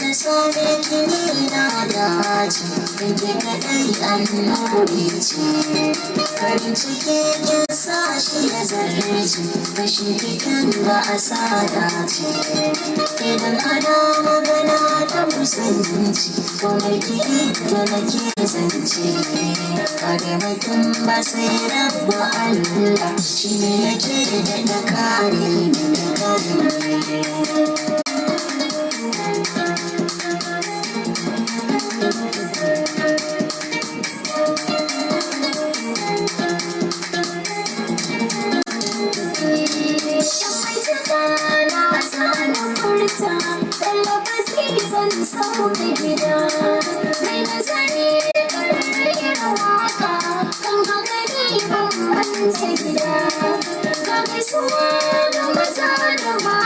Na same ki ni na dace, da ke kaɗai annuri ce. Farin ciki kin sa shi ya zarce, rashin kikin ba a sada ce. Idan ana magana ta kusanci, komai ki da nake zance. Kare mutum ba sai rabu Allah, shi ne yake da kare ni da kare ni. Na sana furta, tallafa zan sauka gida. Mai nazari karrara waka, kan haka ni ban manta gida. Ga gaisuwa ga maza da mata.